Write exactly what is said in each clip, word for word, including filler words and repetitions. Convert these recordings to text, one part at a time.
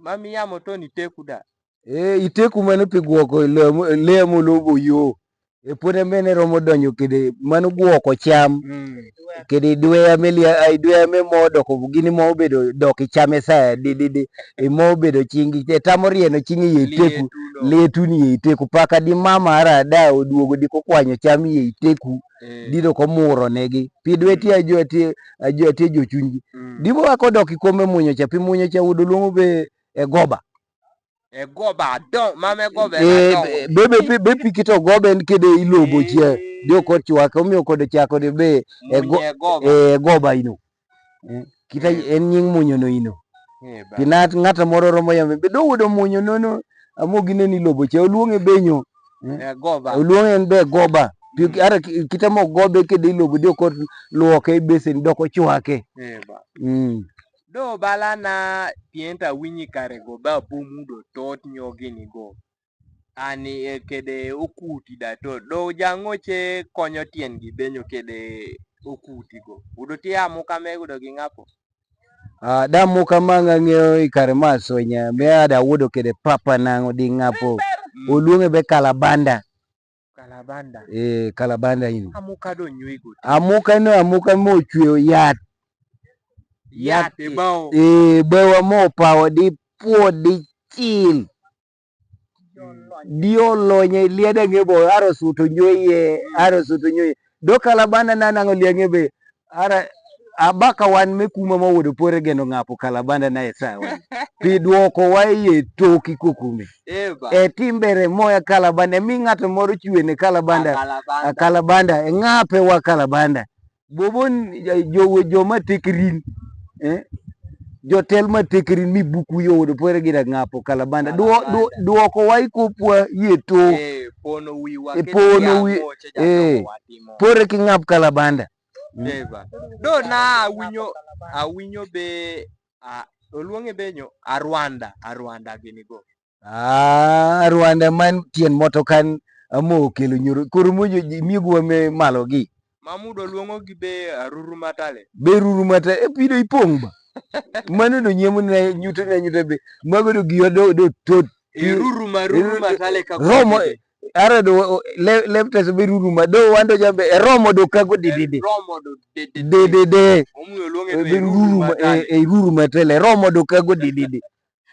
Mami yamo to ni teku da. Eh, iteku mano pi gwoko lemo, lemo lobo yo. E pwode mene romo donyo kede mano gwoko cham. Mm. Kede idwe ame lia, a, idwe ame mo doko gini mo bedo dok ichame sa di, di, di. E mo bedo chingi, e tamo rieno chingi ye iteku. Lietu no. Lietu ni ye iteku paka di mama ara da oduogo di kokwanyo cham ye iteku. Eh. Di doko muro negi. Pi dwe ti ajo ti, ajo ti jo chunyi. Mm. Di bo ako dok ikome munyo cha, pi munyo cha udo luongo be e goba. E goba adongo, mama e goba. Eh, adongo. Be, be, be, be pi kito goba en kede ilobo che. Eh. Dio kod chwake, omiyo kod chako de be. E go-, munye goba. Eh, goba ino. Eh, kita, eh, en nying munyo no ino. Eh, ba. Pi nat ng'at moro romo yambe, be do wudo munyo no no. Amo gine ni lobo che, oluonge benyo. Eh? E goba. Oluonge en be goba. Pi, mm, ara ki-, kita mo gobe kede ilobo dio kod luoke besen doko chwake. Eh, ba. Mm. Do bala na pien ta winyi kare go ba bum udo tot nyo gini go. Ani, eh, kede okuti da to. Do jang'o che konyo tien gi benyo kede okuti go. Udo ti amuka me udo gi ng'apo. Ah, da amuka ma ng'ang'eyo i kare ma aswenya, me ada wudo kede papa nang'o di ng'apo. Mm. Oluonge be kalabanda. Kalabanda. Eh, kalabanda ino. Amuka do nyuigo. Amuka no, amuka mo chweyo yath. Yath, yath e bao. Eh, bawa mo pawo di puo di chil. Di olonye liede ng'e bo, aro suto nyoye, aro suto nyoye. Do kalabanda na nang'o lieng'e be, ara, abaka wan me kuma ma wudo pore geno ng'apo kalabanda na e sawa. Pi dwoko wa ye toki kukume. Eba. E timbere moya kalabanda, mi ng'ato moro chwene kalabanda. A kalabanda. A kalabanda, e ng'ape wa kalabanda. Bobon, eh, jo, jo ma tekrin. Eh? Jotel ma tekrin mi buku yo wudo pore gi da ng'apo kalabanda. Duo-, duo-, kalabanda. Dwoko wa iko pwa ye to. Eh, pono wiwa. Eh, kete pono ya wi-, moche ja eh, to watimo. Pore ki ng'ap kalabanda. Mm. Eba. Do na awinyo, awinyo be, a, oluonge benyo, arwanda, arwanda gini go. Ah, arwanda man tien moto kan amo kelo nyoro. Koro mujo ji, miyo gwa me malo gi. Mamudo luongo gi be, ah, ruru matale. Be ruru matale. E pido ipong' ba. Mano do nyiemo ne nyuto ne nyuto be. Mago do giyo do, do tot. E ruru ma, ruru matale ka romo, kwa. Ara do, o, le-, leptes be ruru ma. Do wando jambe, e romo do kago di, di, di. E romo do de, de, de, de. De, de. Omuyo luonge be ruru ma, e, matale. E ruru matale. Romo do kago di, di, di.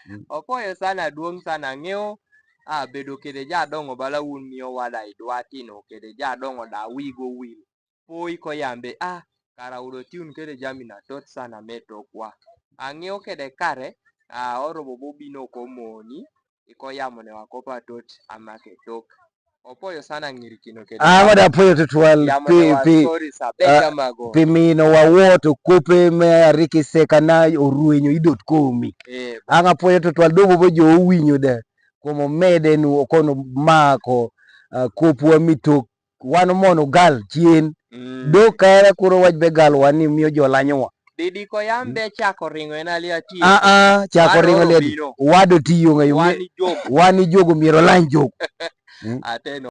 Mm. Opoyo sana, duong' sana, ang'eyo, ah, bedo kede jadongo bala un miyo wada idwa tino kede jadongo da wigo wil. Poi ko yambe, ah, kara udo tiun kede jami na tot sana me tokwa. Ang'eyo kede kare, ah, oro bobo bino ko moni, iko yamo ne wakopa tot amake tok. Opoyo sana ng'iri kino kede. Ah, wada apoyo tutwal. Yamo pi, ne wa pi, sorry sa, ah, bega mago. Pi mino wa woto kope me ariki seka na oruenyo idot komi. Eh, ba. Ang' apoyo tutwal dobo bo jo winyo de. Komo mede nu okono mako, ah, kopwa mitok. Wan mono gal chien. Mm. Do kara kuro wach be gal wan ni miyo jo lanyowa. Didi ko yambe chako ringo en ali ati. Ah, ah, chako ringo le. Wado tiyo ng'ayo. Wan ni jogo. Wan ni jogo miero lany jogo. Mm. Ateno.